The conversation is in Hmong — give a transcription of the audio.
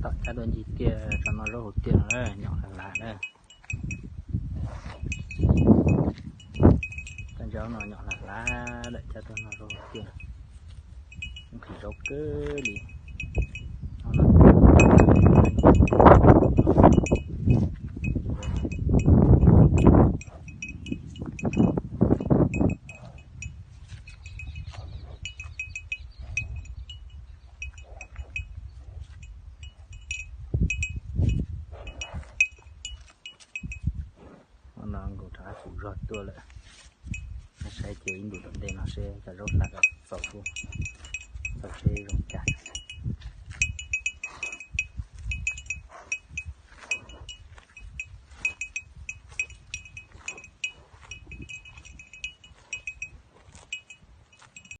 Tom cab tuaj ncig tiaj tso noj zaub hauv tiaj no, nyom hlav hlav na. Cov ntses no nyom hlav hlav lawm, cab tuaj noj zaub hauv tiaj. Nqhis zaub kawg li. Hnub no nkaus rov qab kuv zog tuaj lawm, saib ces ib ntus tom ntej no seb cov zaub hlav txaus, txaus seb zoo cas.